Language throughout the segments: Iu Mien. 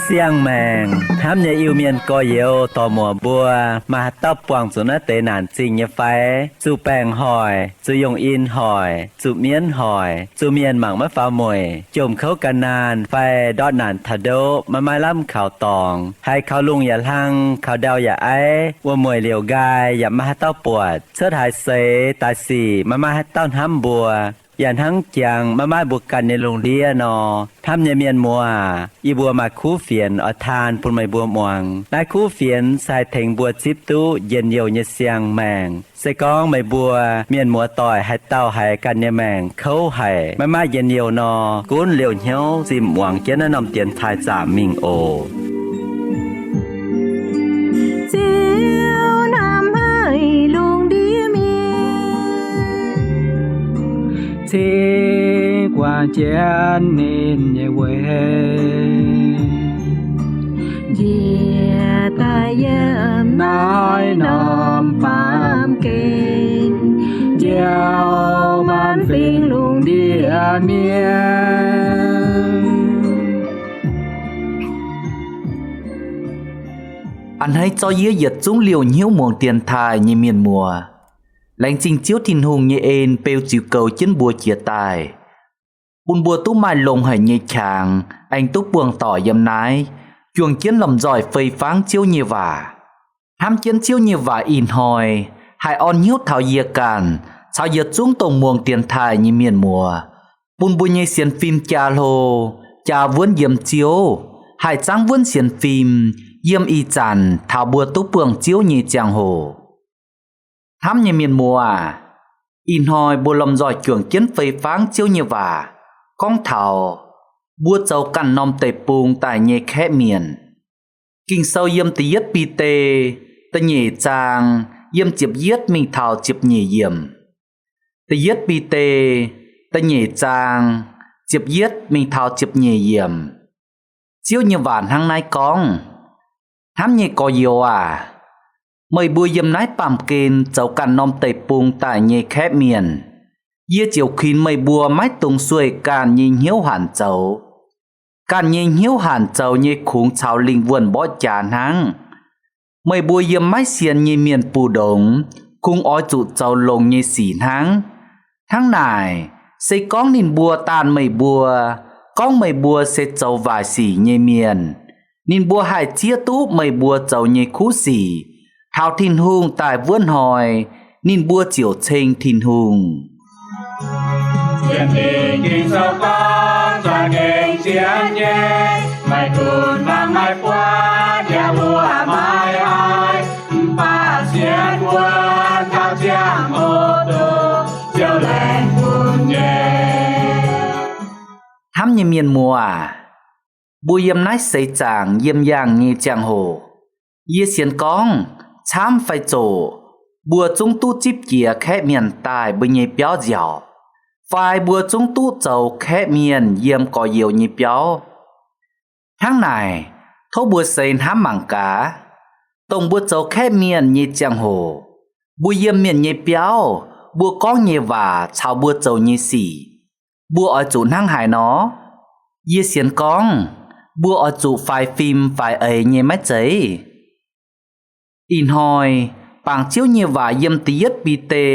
Siang-maengc hnamv nyei Iu-Mienh gorx-youz dorc-muoc mbuo, maaih haaix dauh buangh zuqc naaiv deix naanc zingh nyei fai? Zuqc baengc hoic, zuqc yungh in hoic, zuqc mienv hoic, zuqc mienh mangc maiv faaux mueic, jomc kouv gan naanh fai ndortv naanc taux ndoqv maiv maaih lamh kaux dorngx, haiz kaux lungh yaac hlang, kaux ndau yaac aiv, wuom-mueic liouc nqaai yaac maiv maaih haaix dauh buatc, cuotv haaix seix daaih sic maiv maaih haaix dauh hnamv mbuo, yaac hnangv jangx maiv maaih mbuo ganh nyei lungh ndiev nor, hnamv nyei mienh muoz aac, yie mbuo maaih kuv fienx oix taan bun meih mbuo muangx. Naaiv kuv fienx se haih tengx mbuo zipv duqv njien-youh nyei siang-maengc. Se gorngv meih mbuo mienh muoz-doic haaix dauh haiz ganh nyei maengc kouv haic, maiv maaih njien-youh nor, gunv liouh hnyouv zinh muangx jienv naaiv norm dienx taaih zaamc mingh oc. Ziouv hnamv haic lungh ndiev mienh, cingx guangc jienv ninh nyei weic, njiec daaih yiem naaiv norm baamh gen, njoux maanc fingx lungh ndiev mienh. A'hneiv zorqv yie yietc zungv liouh hnyouv muangx dienx taaih nyei mienh muoz. Laengz zingh Ziouv Tin-Hungh nyei en beu ziux goux jienv mbuo jiex daaih, bun mbuo duqv maaih longx haic nyei qangx aengx duqv buangh doic yiem naaiv, juangc jienv lomh nzoih fei fangv Ziouv nyei waac. Hnamv jienv Ziouv nyei waac ih hnoi haih orn hnyouv taux yie ganh caux yietc zungv dongh muangx dienx taaih nyei mienh muoz, bun mbuo nyei sienx fim jaa hlo, jaa wuonv yiem Ziouv, haih zangv wuonv sienx fim yiem ih zanc taux mbuo duqv buangh Ziouv nyei ziangh hoc. Hnamv nyei mienh muoz aac, ih hnoi mbuo lomh nzoih juangc jienv fei fangv Ziouv nyei waac gorngv taux mbuo zoux ganh norm deic-bung daaih nyei kaeqv mienh. Ging-Sou yiem da'yietv Bide da'nyeic zaang yiem ziepc yietv mingh taux ziepc nyeic yiemc. Da'yietv Bide da'nyeic zaang ziepc yietv mingh taux ziepc nyeic yiemc. Ziouv nyei waac hnangv naaiv gorngv, Hnamv nyei gorx-youz aac, meih mbuo yiem naaiv baamh gen zoux ganh norm deic-bung daaih nyei kaeqv mienh, yie ziouc kuinx meih mbuo maiv dungx sueih ganh nyei hnyouv hanc zoux. Ganh nyei hnyouv hanc zoux nyei kungx caux lingh wuonh mborqv jaax hnangv. Meih mbuo yiem maiv sienx nyei mienh mbu'ndongx kungx oix zuqc zoux longx nyei sic hnangv. Hnangv naaic, se gorngv ninh mbuo daanh meih mbuo, gorngv meih mbuo se zoux waaic sic nyei mienh, ninh mbuo haih zieqv duqv meih mbuo zoux nyei kuv sic. Taux Tin-Hungh daaih wuov hnoi, ninh mbuo ziouc ceng Tin-Hungh. Sienx Fingx Ging-Sou gorngv, za'gengh sienx nyei, maiv gunv mangc maiv buatc, jaa luoqc maiv haih, mv baac sienx wuonv taux ziangh hoc dongh Ziouv laengz bun nyei. Hnamv nyei mienh muoz aac, mbuo yiem naaiv seix zaangc yiem yaangh nyei ziangh hoc, yie sienx gorngv camv fai zoqc, mbuo zungv duqv zipv jiex kaeqv mienh daaih mbuo nyei biauv nziaauc, fai mbuo zungv duqv zoux kaeqv mienh yiem gorx-youz nyei biauv. Hnangv naaic, tov mbuo seix hnamv mangc gaax, dongh mbuo zoux kaeqv mienh nyei ziangh hoc, mbuo yiem mienh nyei biauv, mbuo gorngv nyei waac caux mbuo zoux nyei sic, mbuo oix zuqc hnangv haaix nor? Yie sienx gorngv, mbuo oix zuqc faix fim faix eix nyei maiv zeiz? Ih hnoi, bangc Ziouv nyei waac yiem da'yietv Bide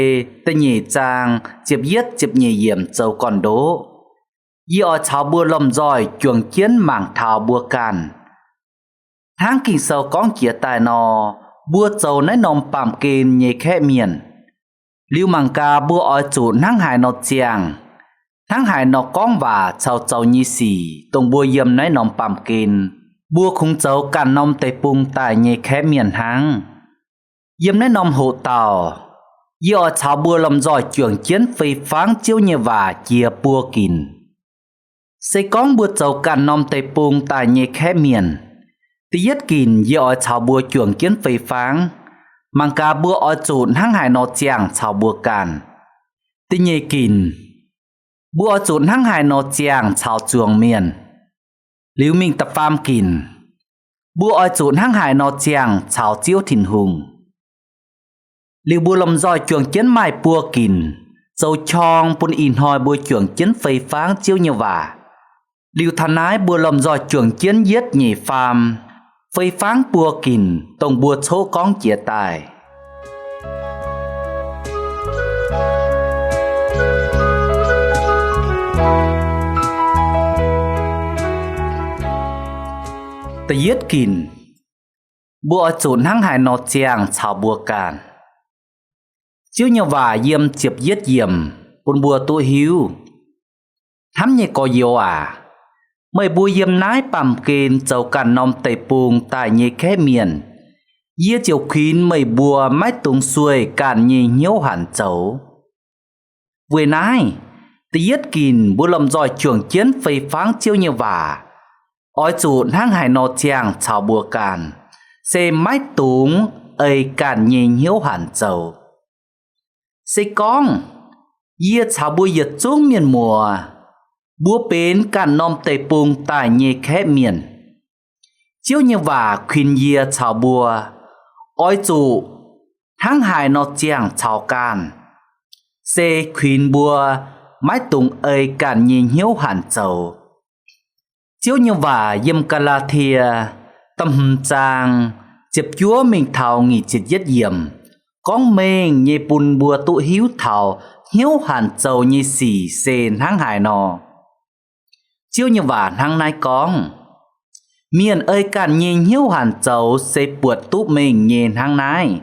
da'nyeic zaang ziepc yietv ziepc nyeic yiemc zoux gorn-ndoqv. Yie oix caux mbuo lomh nzoih juangc jienv mangc taux mbuo ganh. Hnangv Ging-Sou gorngv jiex daaih nor, mbuo zoux naaiv norm baamh gen nyei kaeqv mienh. Liuz mangc gaax mbuo oix zuqc hnangv haaix nor ziangh, hnangv haaix nor gorngv waac caux zoux nyei sic dongh mbuo yiem naaiv norm baamh gen, mbuo kungx zoux ganh norm deic-bung daaih nyei kaeqv mienh hnangv. Yiem naaiv norm hoqc dauh, yie oix caux mbuo lomh nzoih juangc jienv fei fangv Ziouv nyei waac jiex buo ginc. Se gorngv mbuo zoux ganh norm deic-bung daaih nyei kaeqv mienh, da'yietv ginc yie oix caux mbuo juangc jienv fei fangv, mangc gaax mbuo oix zuqc hnangv haaix nor ziangh caux mbuo ganh. Da'nyeic ginc, mbuo oix zuqc hnangv haaix nor ziangh caux zuangx mienh. Liuz mingh da'faam ginc, mbuo oix zuqc hnangv haaix nor ziangh caux Ziouv Tin-Hungh. Liuz mbuo lomh nzoih juangc jienv maaih buo ginc zoux qorng bun ih hnoi mbuo juangc jienv fei fangv Ziouv nyei waac. Liuz taux naaiv mbuo lomh nzoih juangc jienv yietv nyeic faam, fei fangv buo ginc dongh mbuo coqv gorngv jiex daaih. Da'yietv ginc, mbuo oix zuqc hnangv haaix nor ziangh caux mbuo ganh. Ziouv nyei waac yiem ziepc yietv yiemc bun mbuo duqv hiuv. Hnamv nyei gorx-youz aac, meih mbuo yiem naaiv baamh gen zoux ganh norm deic-bung daaih nyei kaeqv mienh, yie ziouc kuinx meih mbuo maiv dungx sueih ganh nyei hnyouv hanc zoux. Weic naaiv, da'yietv ginc mbuo lomh nzoih juangc jienv fei fangv Ziouv nyei waac, oix zuqc hnangv haaix nor ziangh caux mbuo ganh, se maiv dungx ei ganh nyei hnyouv hanc zoux. Se gorngv yie caux mbuo yietc zungv mienh muoz, mbuo benx ganh norm deic-bung daaih nyei kaeqv mienh, Ziouv nyei waac kuinx yie caux mbuo, oix zuqc hnangv haaix nor ziangh caux ganh, se kuinx mbuo maiv dungx ei ganh nyei hnyouv hanc zoux. Ziouv nyei waac yiem Gaa^laa^tie da'hmz zaang ziepc juov mingh taux nyic ziepc yietv yiemc gorngv mengh nyei bun mbuo duqv hiuv taux hnyouv hanc zoux nyei sic se hnangv haaix nor. Ziouv nyei waac hnangv naaiv gorngv, mienh ei ganh nyei hnyouv hanc zoux se buatc duqv mengh nyei hnangv naaiv: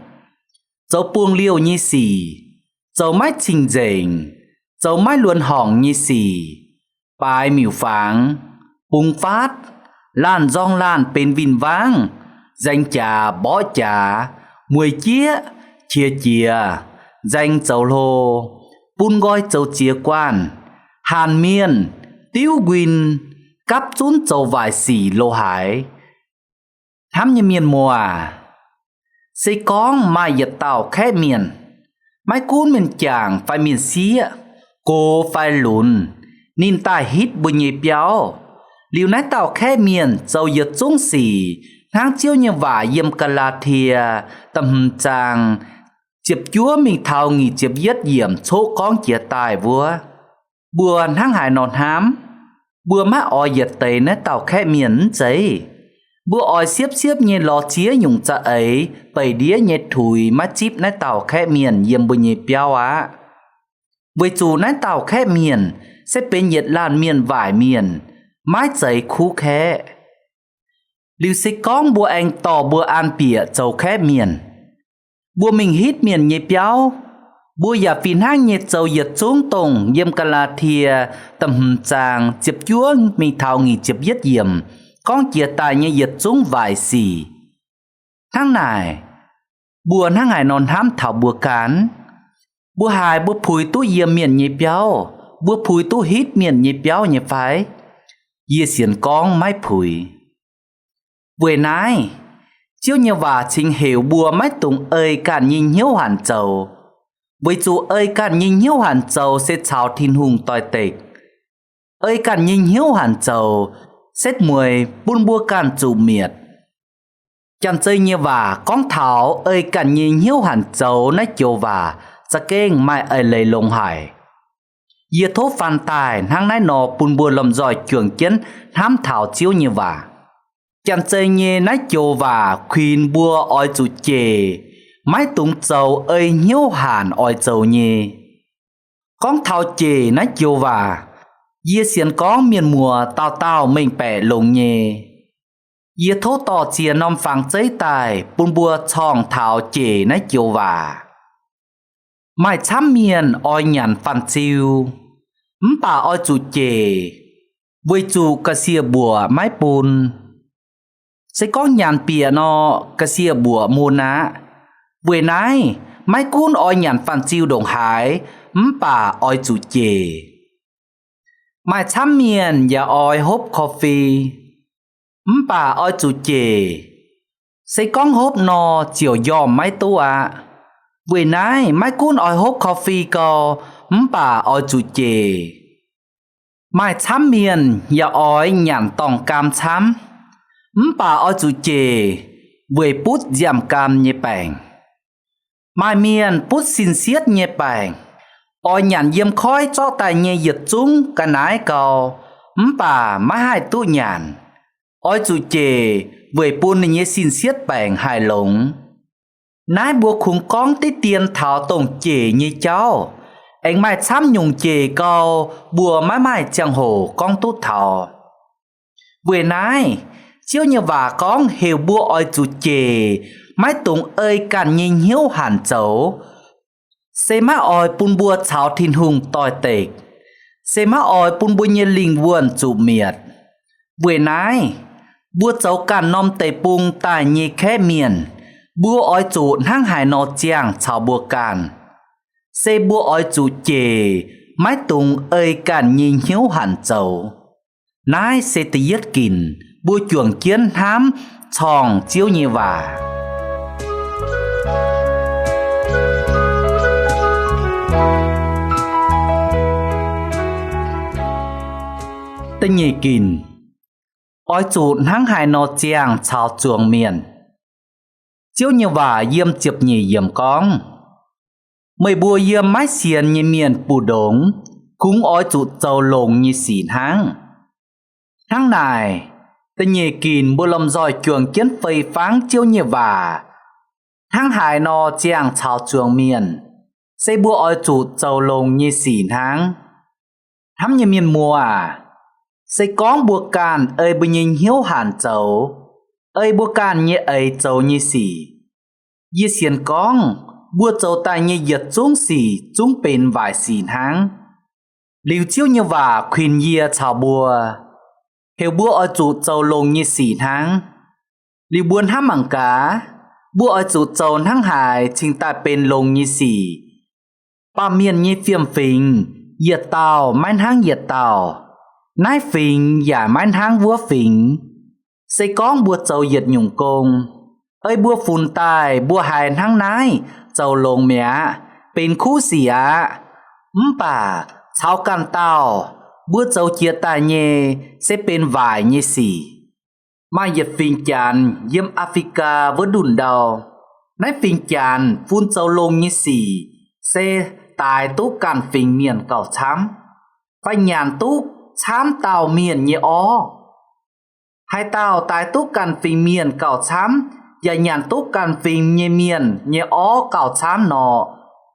zoux buangh liouh nyei sic, zoux maiv cing-nzengc, zoux maiv luonx horngc nyei sic, baaix miuc-fangx, bungx faatv, laanh nzorng laanh benx win-wangv, nzaeng jaax mborqv jaax, mueic jieqv, qiex jiez, nzaeng zoux hlo, bun nqoi zoux ziex guanh, hanc mienh, diuv nquin, gapv zunv zoux waaic sic lo haaix. Hnamv nyei mienh muoz aac, se gorngv maaih yietc dauh kaeqv mienh, maiv gunv mienh jangc fai mienh sieqv, gox fai lunx, ninh daaih hitv mbuo nyei biauv, liuz naaiv dauh kaeqv mienh zoux yietc zungv sic hnangv Ziouv nyei waac yiem Gaa^laa^tie da'hmz zaang ziepc juov mingh taux nyic ziepc yietv yiemc coqv gorngv jiex daaih wuov, mbuo hnangv haaix nor hnamv? Mbuo maiv oix yietc deix naaiv dauh kaeqv mienh mv zeiz? Mbuo oix siepv-siepv nyei lorz ziex nyungc za'eix beic ndiev nyei tuix maiv zipv naaiv dauh kaeqv mienh yiem mbuo nyei biauv aqv. Weic zuqc naaiv dauh kaeqv mienh se benx yietc laanh mienh waaic mienh, maiv zeiz kuv kaeqv. Liuz se gorngv mbuo aengx dorh mbuo an bieqc zoux kaeqv mienh, mbuo mingh hitv mienh nyei biauv, mbuo yaac fih hnangv nyei zoux yietc zungv dongh yiem Gaa^laa^tie da'hmz zaang ziepc juov mingh taux nyic ziepc yietv yiemc gorngv jiex daaih nyei yietc zungv waaic sic. Hnangv naaic, mbuo hnangv haaix nor hnamv taux mbuo ganh? Mbuo haiz mbuo puix duqv yiem mienh nyei biauv, mbuo puix duqv hitv mienh nyei biauv nyei fai? Yie sienx gorngv maiv puix. Weic naaiv, Ziouv nyei waac cingx heuc mbuo maiv dungx ei ganh nyei hnyouv hanc zoux, weic zuqc ei ganh nyei hnyouv hanc zoux se caux Tin-Hungh doix-dekc. Ei ganh nyei hnyouv hanc zoux se mueiz bun mbuo ganh zuqc mietc. Janx-Zei nyei waac gorngv taux ei ganh nyei hnyouv hanc zoux naaiv joux waac za'gengh maaih eix leiz longx haic. Yie tov faan daaih hnangv naaiv nor bun mbuo lomh nzoih juangc jienv hnamv taux Ziouv nyei waac. Janx-Zei nyei naaiv joux waac kuinx mbuo oix zuqc jeic, maiv dungx zoux ei hnyouv hanc oix zoux nyei. Gorngv taux jeic naaiv joux waac, yie sienx gorngv mienh muoz dauh dauh mengh baeqc longx nyei. Yie tov dorh ziex norm fangx zeiv daaih bun mbuo corngh taux jeic naaiv joux waac. Maaih camv mienh oix nyanc fanh ziu, mv baac oix zuqc jeic, weic zuqc ga'sie mbuoqc maiv bun. Se gorngv nyanc bieqc nor, ga'sie mbuoqc mun aqv. Weic naaiv, maiv gunv oix nyanc fanh ziu ndongc haaix, mv baac oix zuqc jeic. Maaih camv mienh yaac oix hopv korv-fi, mv baac oix zuqc jeic. Se gorngv hopv nor, ziouc njormh maiv duqv aqv. Weic naaiv, maiv gunv oix hopv korv-fi gau, mv baac oix zuqc jeic. Maaih camv mienh yaac oix nyanc dorngh gaam camv, mv baac oix zuqc jeic weic butv nziaamv-gaam nyei baengc. Maaih mienh butv sin-sietv nyei baengc, oix nyanc yiem koiv zorqv daaih nyei yietc zungv ga'naaiv gau, mv baac maiv haih duqv nyanc. Oix zuqc jeic weic bun ninh nyei sin-sietv baengc haih longx. Naaiv mbuo kungx gorngv diqv dien taux dongh jeic nyei jauv, aengx maaih camv nyungc jeic gau, mbuo maiv maaih ziangh hoc gorngv duqv taux. Weic naaiv, Ziouv nyei waac gorngv heuc mbuo oix zuqc jeic, maiv dungx ei ganh nyei hnyouv hanc zoux, se maiv oix bun mbuo caux Tin-Hungh doix-dekc, se maiv oix bun mbuo nyei lingh wuonh zuqc mietc. Weic naaiv, mbuo zoux ganh norm deic-bung daaih nyei kaeqv mienh, mbuo oix zuqc hnangv haaix nor ziangh caux mbuo ganh. Se mbuo oix zuqc jeic, maiv dungx ei ganh nyei hnyouv hanc zoux. Naaiv se da'yietv ginc, mbuo juangc jienv hnamv corngh Ziouv nyei waac. Da'nyeic ginc, oix zuqc hnangv haaix nor ziangh caux zuangx mienh. Ziouv nyei waac yiem ziepc nyeic yiemc gorngv, meih mbuo yiem maiv sienx nyei mienh mbu'ndongx kungx oix zuqc zoux longx nyei sic hnangv. Hnangv naaic, da'nyeic ginc mbuo lomh nzoih juangc jienv fei fangv Ziouv nyei waac hnangv haaix nor ziangh caux zuangx mienh, se mbuo oix zuqc zoux longx nyei sic hnangv. Hnamv nyei mienh muoz aac, se gorngv mbuo ganh ei mbuo nyei hnyouv hanc zoux, ei mbuo ganh nyei eix zoux nyei sic, yie sienx gorngv mbuo zoux daaih nyei yietc zungv sic zungv benx waaic sic hnangv. Liuz Ziouv nyei waac kuinx yie caux mbuo, heuc mbuo oix zuqc zoux longx nyei sic hnangv. Liuz mbuo hnamv mangc gaax, mbuo oix zuqc zoux hnangv haaix cingx daaih benx longx nyei sic? Baamh mienh nyei fiem-fingx, yietc dauh maiv hnangv yietc dauh. Naaiv fingx yaac maiv hnangv wuov fingx. Se gorngv mbuo zoux yietc nyungc gong, ei mbuo funx daaih mbuo haiz hnangv naaiv zoux longx mi'aqv, benx kuv sic aqv. Mv baac caux ganh dauh, mbuo zoux jiex daaih nyei se benx waaic nyei sic. Maaih yietc fingx Janx yiem Aa^fi^gaa wuov ndunh ndau. Naaiv fingx Janx fun zoux longx nyei sic se daix duqv ganh fingx mienh gauh camv, fai nyanc duqv camv dauh mienh nyei orv. Haaix dauh daix duqv ganh fingx mienh gauh camv, yaac nyanc duqv ganh fingx nyei mienh nyei orv gauh camv nor,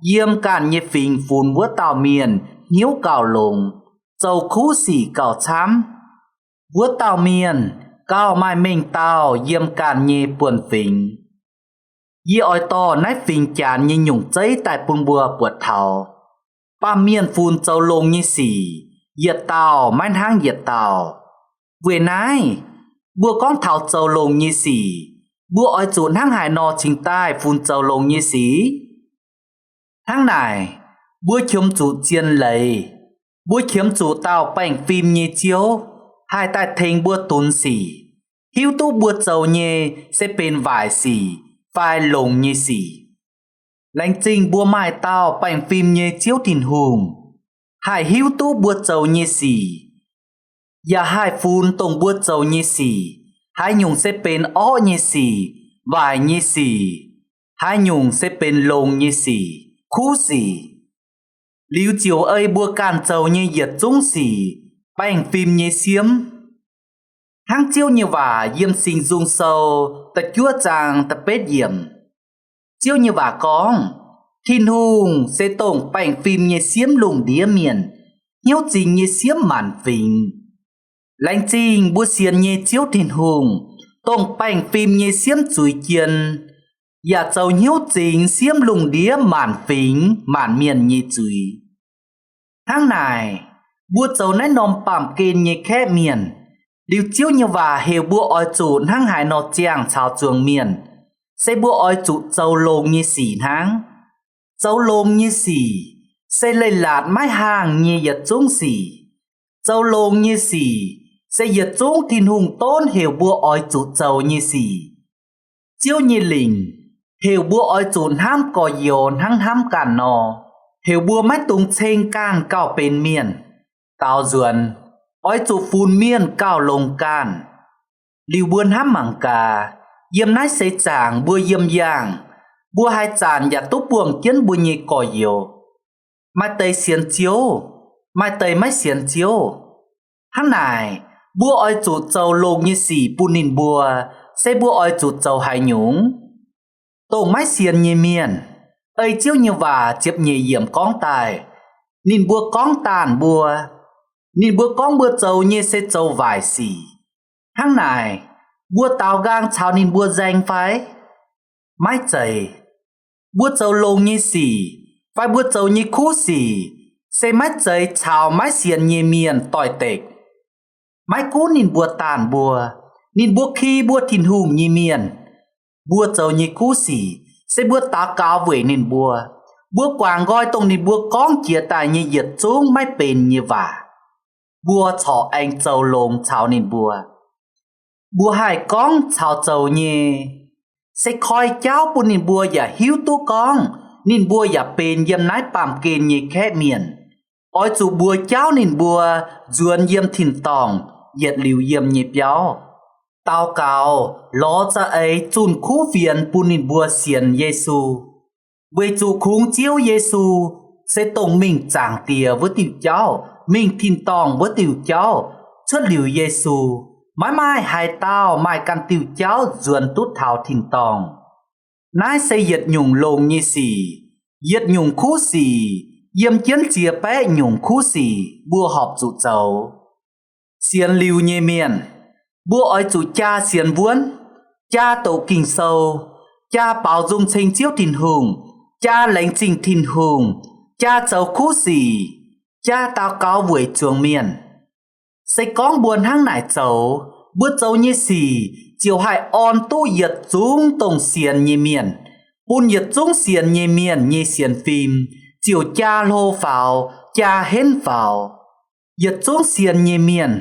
yiem ganh nyei fingx funx wuov dauh mienh hnyouv gauh longx, zoux kuv sic gauh camv. Wuov dauh mienh gauh maaih mengh dauh yiem ganh nyei buonv-fingx. Yie oix dorh naaiv fingx Janx nyei nyungc zeiv daaih bun mbuo buatc taux. Baamh mienh funx zoux longx nyei sic, yietc dauh maiv hnangv yietc dauh. Weic naaiv, mbuo gorngv taux zoux longx nyei sic, mbuo oix zuqc hnangv haaix nor cingx daaih funx zoux longx nyei sic? Hnangv naaic, mbuo qiemx zuqc zien leiz. Mbuo qiemx zuqc dauh baengh fim nyei Ziouv haih daaih tengx mbuo dunx sic, hiuv duqv mbuo zoux nyei se benx waaic sic fai longx nyei sic. Laengz zingh mbuo maaih dauh baengh fim nyei Ziouv Tin-Hungh, haih hiuv duqv mbuo zoux nyei sic, yaac haih funx dongh mbuo zoux nyei sic, haaix nyungc se benx orqv nyei sic, waaic nyei sic, haaix nyungc se benx longx nyei sic, kuv sic. Liuz ziouc ei mbuo ganh zoux nyei yietc zungv sic baengh fim nyei siemv. Hnangv Ziouv nyei waac yiem Singx Nzung Sou da'juov zaang da'betv yiemc. Ziouv nyei waac gorngv, Tin-Hungh se dongh baengh fim nyei siemv lungh ndiev mienh, hnyouv zingx nyei siemv maanc fingx. Laengz zingh mbuo sienx nyei Ziouv Tin-Hungh, dongh baengh fim nyei siemv zuiz jien, yaac zoux hnyouv zingx siemv lungh ndiev maanc fingx maanc mienh nyei zuiz. Hnangv naaic, mbuo zoux naaiv norm baamh gen nyei kaeqv mienh, liuz Ziouv nyei waac heuc mbuo oix zuqc hnangv haaix nor ziangh caux zuangx mienh, se mbuo oix zuqc zoux longx nyei sic hnangv. Zoux longx nyei sic se leiz-latc maiv haangh nyei yietc zungv sic. Zoux longx nyei sic se yietc zungv Tin-Hungh donv heuc mbuo oix zuqc zoux nyei sic. Ziouv nyei lingc heuc mbuo oix zuqc hnamv gorx-youz hnangv hnamv ganh nor, heuc mbuo maiv dungx ceng ganh gauh benx mienh. Daaux nzuonx. oix zuqc funx mienh gauh longx ganh. Liuz mbuo hnamv mangc gaax, yiem naaiv seix zaangc mbuo yiem yaangh, mbuo haaix zanc yaac duqv buangh jienv mbuo nyei gorx-youz. Maaih deix sienx Ziouv, maaih deix maiv sienx Ziouv. Hnangv naaic, mbuo oix zuqc zoux longx nyei sic bun ninh mbuo, se mbuo oix zuqc zoux haaix nyungc? Dongh maiv sienx nyei mienh, ei Ziouv nyei waac ziepc nyeic yiemc gorngv daaih, ninh mbuo gorngv daanh mbuo. Ninh mbuo gorngv mbuo zoux nyei se zoux waaic sic. Hnangv naaic, mbuo daaux nqaang caux ninh mbuo nzaeng fai? Maiv zeiz. Mbuo zoux longx nyei sic fai mbuo zoux nyei kuv sic se maiv zeiz caux maiv sienx nyei mienh doix-dekc. Maiv gunv ninh mbuo daanh mbuo, ninh mbuo ki mbuo Tin-Hungh nyei mienh, mbuo zoux nyei kuv sic se mbuo daux gaux weic ninh mbuo. Mbuo guangc nqoi dongh ninh mbuo gorngv jiex daaih nyei yietc zungv maiv benx nyei waac. Mbuo corc aengx zoux longx caux ninh mbuo. Mbuo haih gorngv caux zoux nyei, se koi jauv bun ninh mbuo yaac hiuv duqv gorngv ninh mbuo yaac benx yiem naaiv baamh gen nyei kaeqv mienh. Oix zuqc mbuox jauv ninh mbuo nzuonx yiem tin-dorngh yietc liuz yiem nyei biauv. Daux gaux lorz za'eix zunh kuv fienx bun ninh mbuo sienx Yesu. Weic zuqc kungx Ziouv Yesu se dongh mingh Zaangc Diex wuov diuh jauv, mingh tin-dorngh wuov diuh jauv. Cuotv liuz Yesu, maiv maaih haaix dauh maaih ganh diuh jauv nzuonx duqv taux tin-dorngh. Naaiv se yietc nyungc longx nyei sic, yietc nyungc kuv sic, yiem jienv ziex baeqv nyungc kuv sic mbuo horpc zuqc zoux. Sienx liuz nyei mienh, mbuo oix zuqc jaa sienx wuonv, jaa doqc Ging-Sou, jaa baaux nzung ceng Ziouv Tin-Hungh, jaa laengz zingh Tin-Hungh, jaa zoux kuv sic, jaa daux gaux weic zuangx mienh. Se gorngv mbuo hnangv naaic zoux, mbuo zoux nyei sic ziouc haih orn duqv yietc zungv dongh sienx nyei mienh, bun yietc zungv sienx nyei mienh nyei sienx fim ziouc jaa hlo faaux, jaa henv faaux. Yietc zungv sienx nyei mienh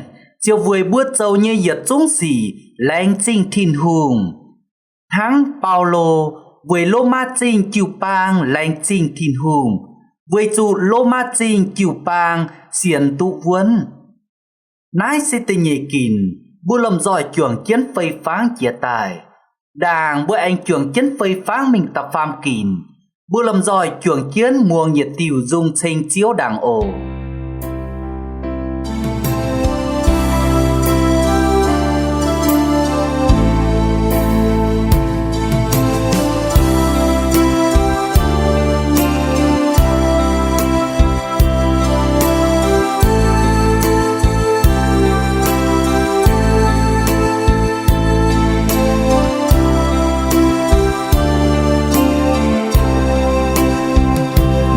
ziouc weic mbuo zoux nyei yietc zungv sic laengz zingh Tin-Hungh, hnangv Baulo weic Lomaa Zingh jiu-baang laengz zingh Tin-Hungh, weic zuqc Lomaa Zingh jiu-baang sienx duqv wuonv. Naaiv se da'nyeic ginc, mbuo lomh nzoih juangc jienv fei-fangv jiez daaih. Ndaangc mbuo aengx juangc jienv fei-fangv mingh da'faam ginc, mbuo lomh nzoih juangc jienv muangx yietc diuh nzung ceng Ziouv ndaangc oc.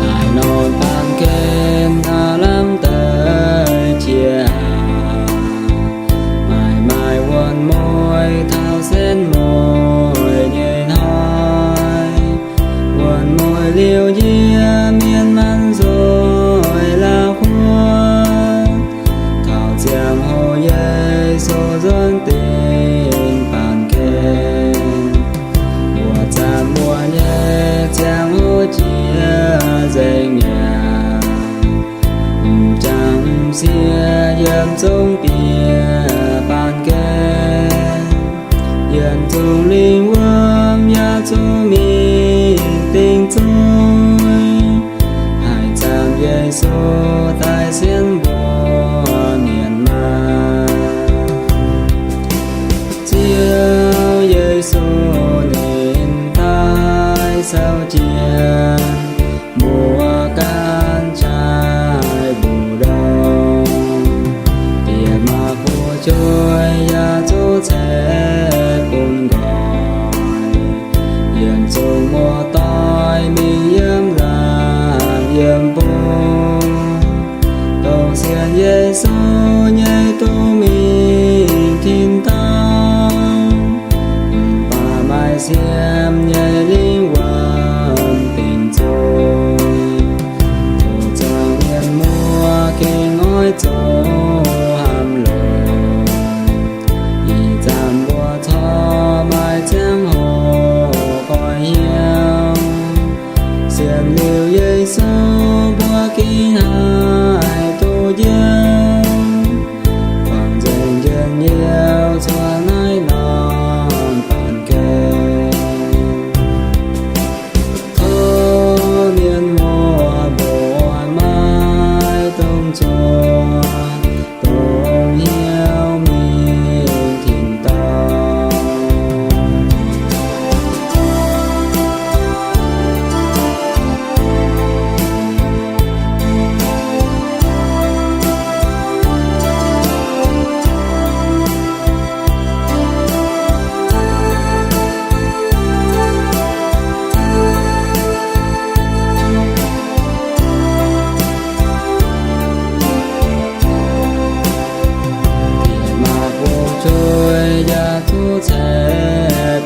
Naaiv norm baamh gen aav lamh deix jiex aqv. Maaih maaih wuonh mueiz taux senv mueiz nyei hnoi. Wuonh mueiz liuz yie mienh maanc nzoih lauh huov. Taux ziangh hoc Yesu nzuonx dingc baamh gen. Mbuo zaamv mbuo nyei ziangh hoc jiex nzengc mi'aqv. M'jangc m'sieqv yiem zungv bieqc baamh gen. Yiem zungv lingh wuom yaac zungv mingh dingc zuiz. Haih zaamc Yesu daaih sienx mbuo mienh maah. Ziouv Yesu ninh daaih sou jiex, mbuo gaanv jaaix mbu'ndongx, bieqc maaih fu'jueiv yaac zungv ceix bun nqoi.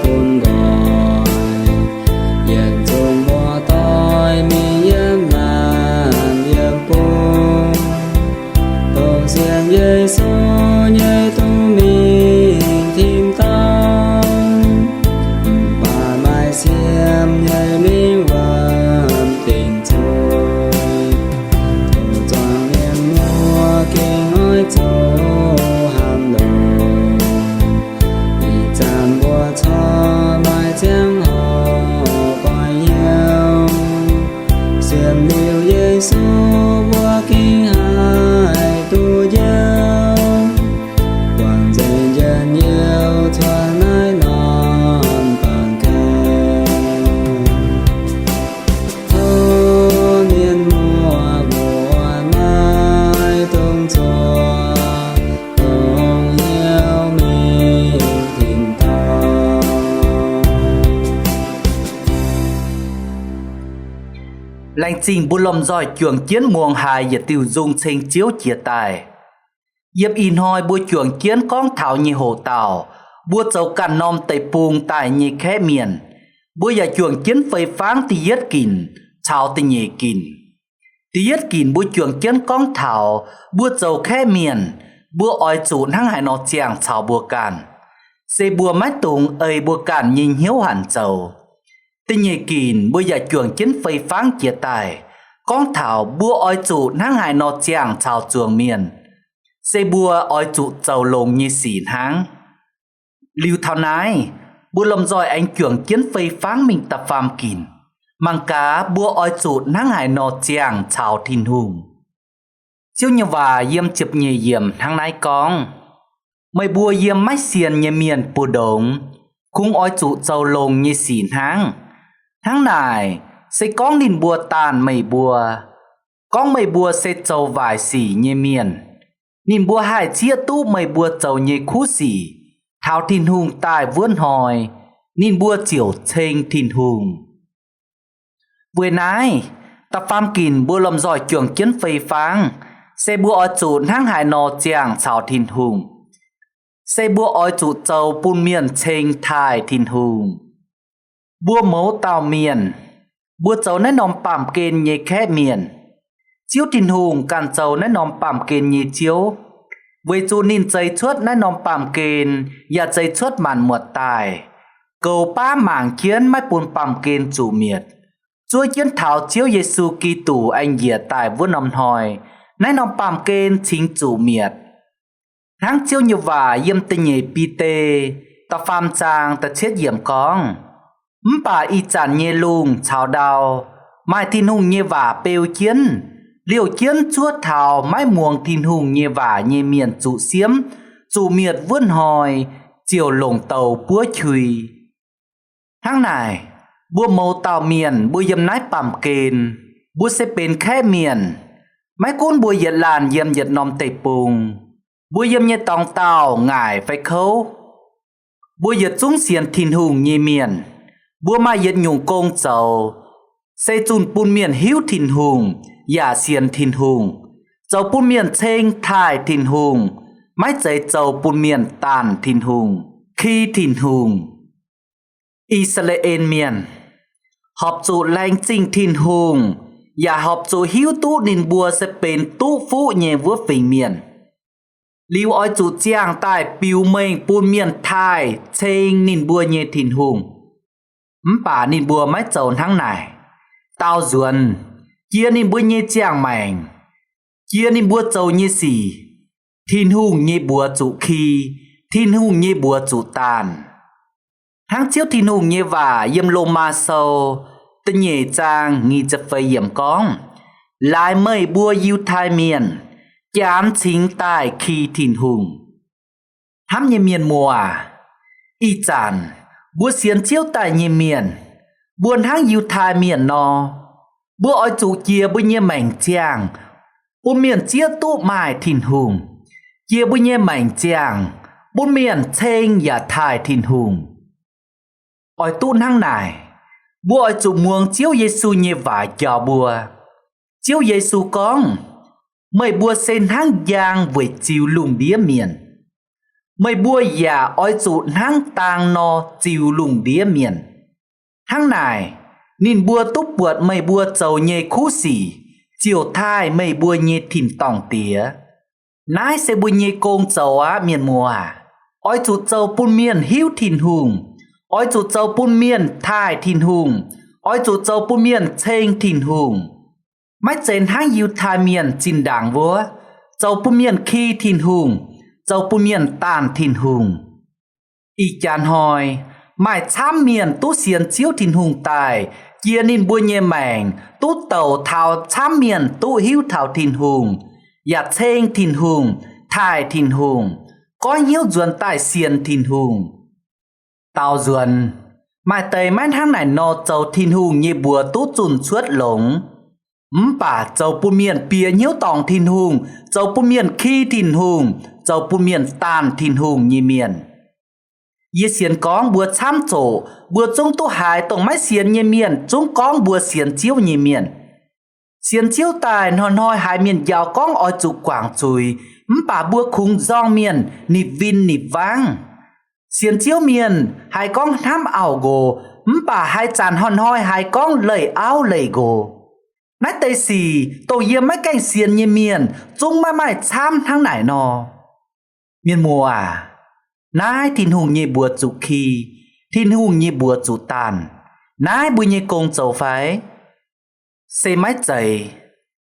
bun nqoi, yietc zungv muoz-doic mingh yiem naamh yiem bung, dongh sienx Yesu nyei duqv mingh tin-dorngh, mv baac maaih siem nyei mingh wuonv dingc zuiz, zuangx mienh muoz gengh oix zuqc hnamv longx. Ih zanc mbuo corc maaih ziangh hoc goiv hnyouv, sienx liuz Yesu mbuo gengh haih duqv njoux, buangh nzengc njien-youh cuotv naaiv norm baamh gen. Tov mienh muoz mbuo maaih dongh zuoqc, dongh hnyouv mingh tin-dorngh. Laengz zingh mbuo lomh nzoih juangc jienv muangx haiz yietc diuh nzung ceng Ziouv jiez daaih. Yiem ih hnoi mbuo juangc jienv gorngv taux nyei hoc dauh, mbuo zoux ganh norm deic-bung daaih nyei kaeqv mienh, mbuo yaac juangc jienv fei fangv da'yietv ginc caux da'nyeic ginc. Da'yietv ginc mbuo juangc jienv gorngv taux mbuo zoux kaeqv mienh, mbuo oix zuqc hnangv haaix nor ziangh caux mbuo ganh, se mbuo maiv dungx ei mbuo ganh nyei hnyouv hanc zoux. Da'nyeic ginc mbuo yaac juangc jienv fei fangv jiez daaih, gorngv taux mbuo oix zuqc hnangv haaix nor ziangh caux zuangx mienh, se mbuo oix zuqc zoux longx nyei sic hnangv. Liuz taux naaiv, mbuo lomh nzoih aengx juangc jienv fei fangv mingh da'faam ginc, mangc gaax mbuo oix zuqc hnangv haaix nor ziangh caux Tin-Hungh. Ziouv nyei waac yiem ziepc nyeic yiemc hnangv naaiv gorngv, meih mbuo yiem maiv sienx nyei mienh mbu'ndongx dongx, kungx oix zuqc zoux longx nyei sic hnangv. Hnangv naaic, se gorngv ninh mbuo daanh meih mbuo, gorngv meih mbuo se zoux waaic sic nyei mienh, ninh mbuo haih zieqv duqv meih mbuo zoux nyei kuv sic taux Tin-Hungh daaih wuov hnoi, ninh mbuo ziouc ceng Tin-Hungh. Weic naaiv, da'faam ginc mbuo lomh nzoih juangc jienv fei fangv, se mbuo oix zuqc hnangv haaix nor ziangh caux Tin-Hungh, se mbuo oix zuqc zoux bun mienh ceng taaih Tin-Hungh. Mbuo mouz dauh mienh, mbuo zoux naaiv norm baamh gen nyei kaeqv mienh. Ziouv Tin-Hungh ganh zoux naaiv norm baamh gen nyei Ziouv, weic zuqc ninh zeix cuotv naaiv norm baamh gen yaac zeix cuotv maanc muotc daaih, goux baav mangc jienv maiv bun baamh gen zuqc mietc, zuov jienv taux Ziouv Yesu Giduc aengx njiec daaih wuov norm hnoi, naaiv norm baamh gen cingx zuqc mietc. Hnangv Ziouv nyei waac yiem da'nyeic Bide da'faam zaang da'cietv yiemc gorngv, mv baac ih zanc nyei lungh caux ndau maaih Tin-Hungh nyei waac beu jienv, liouh jienv zuov taux maiv muangx Tin-Hungh nyei waac nyei mienh zuqc siemv, zuqc mietc wuov hnoi ziouc longc douz buov qui. Hnangv naaic, mbuo mouz dauh mienh mbuo yiem naaiv baamh gen, mbuo se benx kaeqv mienh. Maiv gunv mbuo yietc laanh yiem yietc norm deic-bung, mbuo yiem nyei dorngx daauh ngaaic fai kouv, mbuo yietc zungv sienx Tin-Hungh nyei mienh. Mbuo maaih yietc nyungc gong zoux, se zunh bun mienh hiuv Tin-Hungh yaac sienx Tin-Hungh, zoux bun mienh ceng taaih Tin-Hungh, maiv zeiz zoux bun mienh daanh Tin-Hungh, ki Tin-Hungh. I^saa^laa^en Mienh horpc zuqc laengz zingh Tin-Hungh, yaac horpc zuqc hiuv duqv ninh mbuo se benx duqv fuqv nyei wuov fingx mienh. Liuz oix zuqc ziangh daaih biux mengh bun mienh taaih ceng ninh mbuo nyei Tin-Hungh. Mv baac ninh mbuo maiv zoux hnangv naaic. Daaux nzuonx, jiex ninh mbuo nyei ziangh maengc, jiex ninh mbuo zoux nyei sic, Tin-Hungh nyei mbuox zuqc ki, Tin-Hungh nyei mbuox zuqc daanh. Hnangv Ziouv Tin-Hungh nyei waac yiem Lomaa Sou da'nyeic zaang nyic ziepc feix yiemc gorngv, Laaix meih mbuo Yiutai Mienh, janx cingx daaih ki Tin-Hungh. Hnamv nyei mienh muoz, ih zanc mbuo sienx Ziouv daaih nyei mienh, mbuo hnangv Yiutai Mienh nor, mbuo oix zuqc jiex mbuo nyei maengc ziangh bun mienh zieqv duqv maaih Tin-Hungh, jiex mbuo nyei maengc ziangh bun mienh ceng yaac taaih Tin-Hungh. Oix duqv hnangv naaic, mbuo oix zuqc muangx Ziouv Yesu nyei waac njaaux mbuo. Ziouv Yesu gorngv, Meih mbuo se hnangv njang weic ziux lungh ndiev mienh. Meih mbuo yaac oix zuqc hnangv daang nor ziux lungh ndiev mienh. Hnangv naaic, ninh mbuo duqv buatc meih mbuo zoux nyei kuv sic, ziouc taaih meih mbuo nyei tin-dorngh Diex. Naaiv se mbuo nyei gong zoux aqv, mienh muoz aac. Oix zuqc zoux bun mienh hiuv Tin-Hungh. Oix zuqc zoux bun mienh taaih Tin-Hungh. Oix zuqc zoux bun mienh ceng Tin-Hungh. Maiv zeiz hnangv Yiutai Mienh zinh ndaangc wuov, zoux bun mienh ki Tin-Hungh, zoux bun mienh daanh Tin-Hungh. Ih jaax hnoi, maaih camv mienh duqv sienx Ziouv Tin-Hungh daaih, jiex ninh mbuo nyei maengc duqv douc taux camv mienh duqv hiuv taux Tin-Hungh, yaac ceng Tin-Hungh, taaih Tin-Hungh, goiv hnyouv nzuonx daaih sienx Tin-Hungh. Daaux nzuonx, maaih deix maiv hnangv naaic nor zoux Tin-Hungh nyei mbuox duqv zunh cuotv longx. Mv baac zoux bun mienh bieqc hnyouv dorngc Tin-Hungh, zoux bun mienh ki Tin-Hungh, zoux bun mienh daanh Tin-Hungh nyei mienh. Yie sienx gorngv mbuo camv zoqc, mbuo zungv duqv haiz dongh maiv sienx nyei mienh zungv gorngv mbuo sienx Ziouv nyei mienh. Sienx Ziouv daaih hnoi-hnoi haiz mienh njaaux gorngv oix zuqc guangc zuiz, mv baac mbuo kungx nzorng mienh nipc win nipc wangv. Sienx Ziouv mienh haiz gorngv hnamv auv-nqox, mv baac haaix zanc hnoi-hnoi haiz gorngv leih auv leih nqox. Naaiv deix sic dongh yiem maiv gaengh sienx nyei mienh zungv maiv maaih camv hnangv naaic nor. Mienh muoz aac, naaiv Tin-Hungh nyei mbuox zuqc ki, Tin-Hungh nyei mbuox zuqc daanh, naaiv mbuo nyei gong zoux fai? Se maiv zeiz.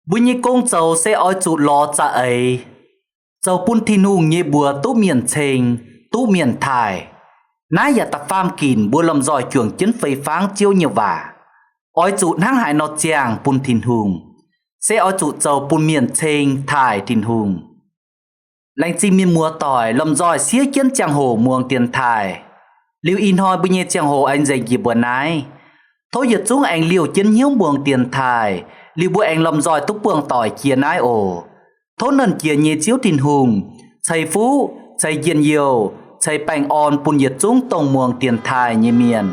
Mbuo nyei gong zoux se oix zuqc lorz za'eix, zoux bun Tin-Hungh nyei mbuox duqv mienh ceng, duqv mienh taaih. Naaiv yaac da'faam ginc mbuo lomh nzoih juangc jienv fei fangv Ziouv nyei waac. Oix zuqc hnangv haaix nor ziangh bun Tin-Hungh, se oix zuqc zoux bun mienh ceng taaih Tin-Hungh. Laengz zingh mienh muoz doic lomh nzoih siev jienv ziangh hoc muangx dienx taaih. Liuz ih hnoi mbuo nyei ziangh hoc aengx nzengc njiec mbuo naaiv. Tov yietc zungv aengx liouh jienv hnyouv muangx dienx taaih, liuz mbuo aengx lomh nzoih duqv buangh doic jiex naaiv oc. Tov Nernh Jiex nyei Ziouv Tin-Hungh ceix fuqv, ceix njien-youh, ceix baengh orn bun yietc zungv dongh muangx dienx taaih nyei mienh.